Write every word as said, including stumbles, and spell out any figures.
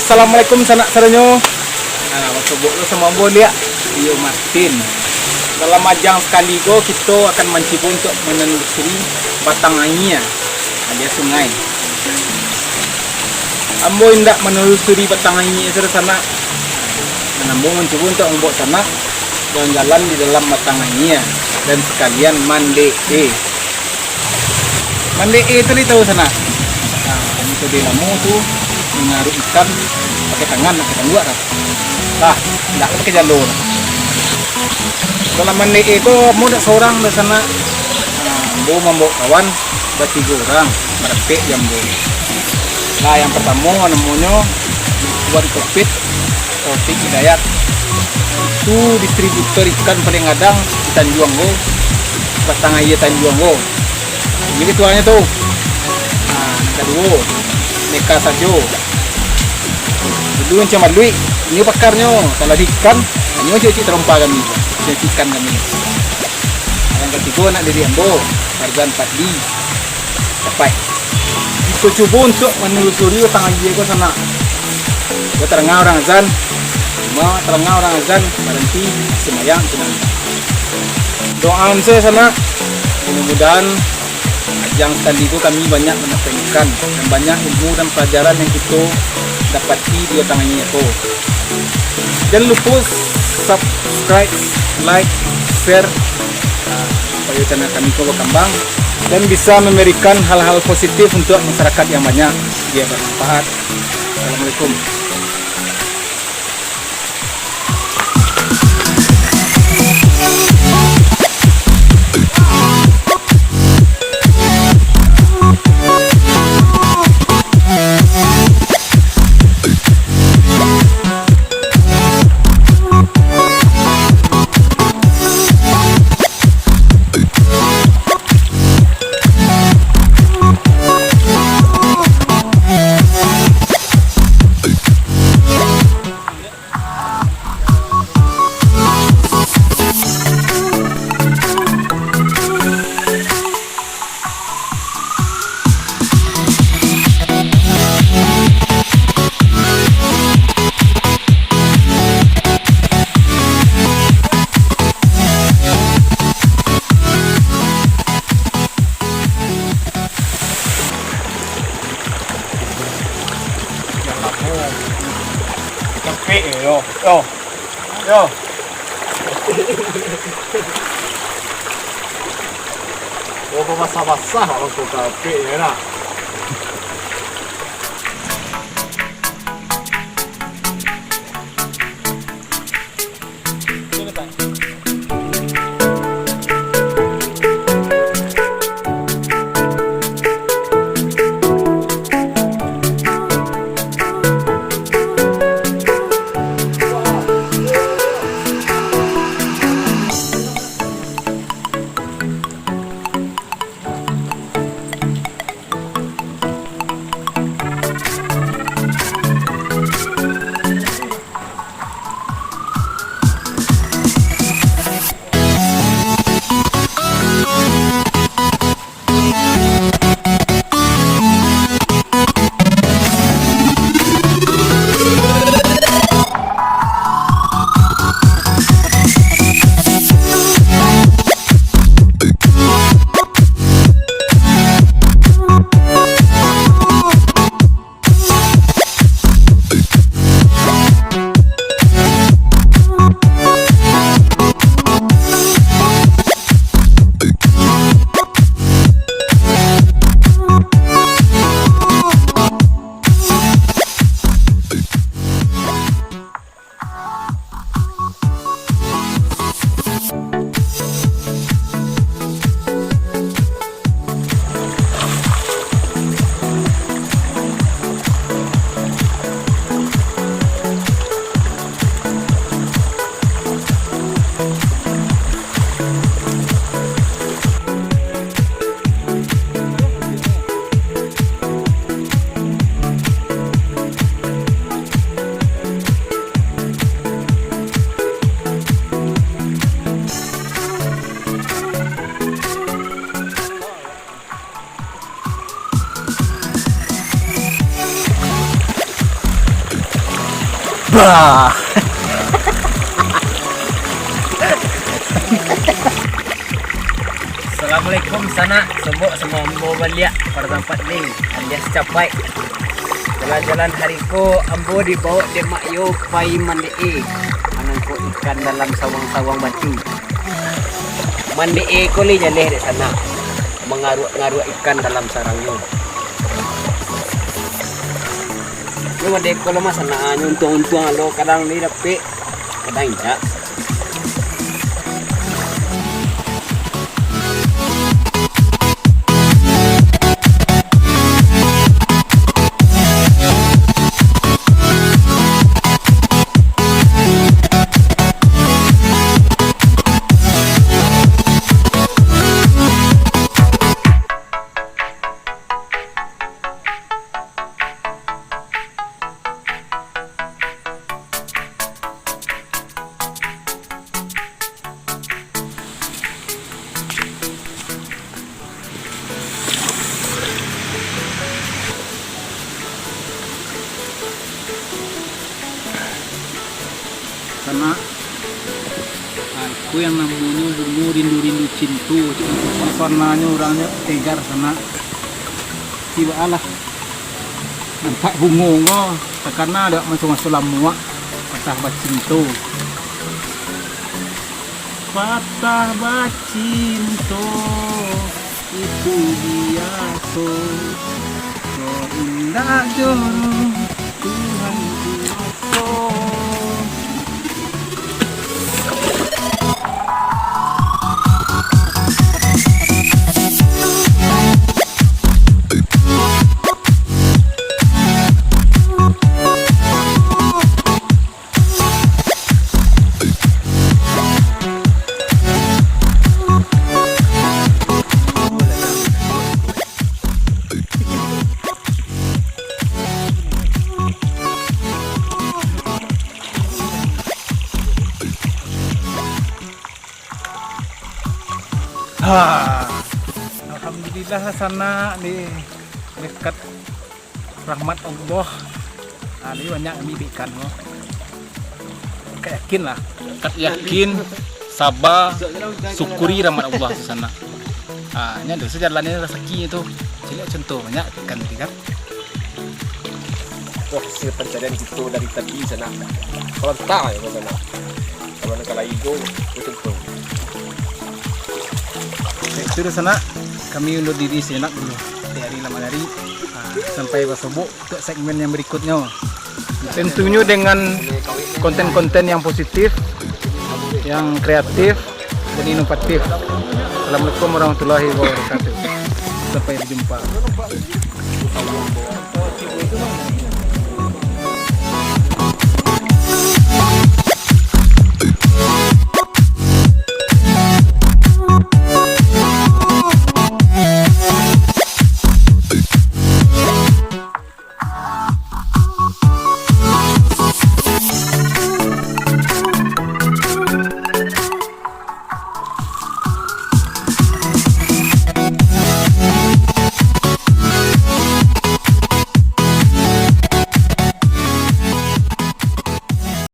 Assalamualaikum, sanak sadonyo. Nah, basobok lo samo ambo liak, Rio Martin. Dalam ajang sakali ko, kito akan mancubo untuak manelusuri batang aia, alias sungai. Ambo indak manelusuri batang aia sajo, sanak. Dan ambo mancubo untuak mambaok sanak jalan-jalan di dalam batang aia, dan sakalian mandek-e. Mandek-e tu lai tahu, sanak? Nah, metode lamo tu manyaruik ikan pakai tangan, pakai tanduak lah. Lah, indak pakai jalo lah. Dalam mandek-e ko, ambo dak sorang doh, sanak. Nah, ambo mambaok kawan, batigo urang, marapek jo ambo. Lah, yang partamo namonyo Tuan Kopit, Taufik Hidayat. Itu distributor ikan paling gadang di Tanjuang ko, batang aia Tanjuang ko. Jadi tuangnyo tu. Nah, nan kaduo, Neka Sajo. Dulu macam maluik, inyo pakarnyo, kalau di ikan, inyo cik-cik tarompa kami, cik ikan kami. Yang katigo, anak didik ambo, Farzan Fadli. Dapat. Kito cubo untuak manelusuri batang aia ko, sanak. Kok taranga urang azan, cuma taranga urang azan, baranti sumbayang, cuma. Doaan sajo, sanak. Mudah-mudahan ajang sakali ko kami banyak mandapek ikan, dan banyak ilmu dan palajaran yang kito dapati di batang aia ko. Jan lupo subscribe, like, share, ah, supayo channel kami ko bakambang dan bisa mambarikan hal-hal positif untuak masyarakat yang banyak, bia barmanfaat. Assalamualaikum. Capek yo, yo. Yo. Oh, basah-basah orang tu, capek yo nak. Bah. Assalamualaikum, sanak. Sobok samo ambo baliak pada tampat ni, alias Capaik. Jalan-jalan hari ko, ambo dibawok dek mak yo pai mandek-e, manangkok ikan dalam sawang-sawang batu. Mandek-e ko lai jaleh dek sanak, mangaruak-ngaruak ikan dalam sarangnyo. Yo mandek-e ko lah, mas, sanak, nyo untuang-untuang lo, kadang ni dapek, kadang indak. Sanak, ah, iko yang namonyo bungo rindu-rindu cinto, cak itu. Suasananyo urangnyo tegar, sanak. Tibo alah. Nampak bungo ko, takana dek maso-maso lamuak, patah bacinto. Patah bacinto, itu biaso. Kok indak jodoh, Tuhan kuaso. Ha. Alhamdulillah, sanak, di dekat rahmat Allah. Ah, jadi banyak kami ikan, oh. Dekat yakin lah. Dekat yakin, saba, syukuri rahmat Allah tu, sanak. Ah, nyo ado sajalan ni rasakinyo tu. Caliak contoh, banyak ikan tadi kan. Wah, hasil pancarian kito dari tadi, sanak. Kalau entah ya, sanak. Kalau nak kalai ko, macam tu. Baik, itu dah, sanak. Kami undur diri sejenak dulu. Di hari lama hari. Ah, sampai basobok untuk segmen yang berikutnya. Tentunya dengan konten-konten yang positif, yang kreatif, dan inovatif. Assalamualaikum warahmatullahi wabarakatuh. Sampai berjumpa.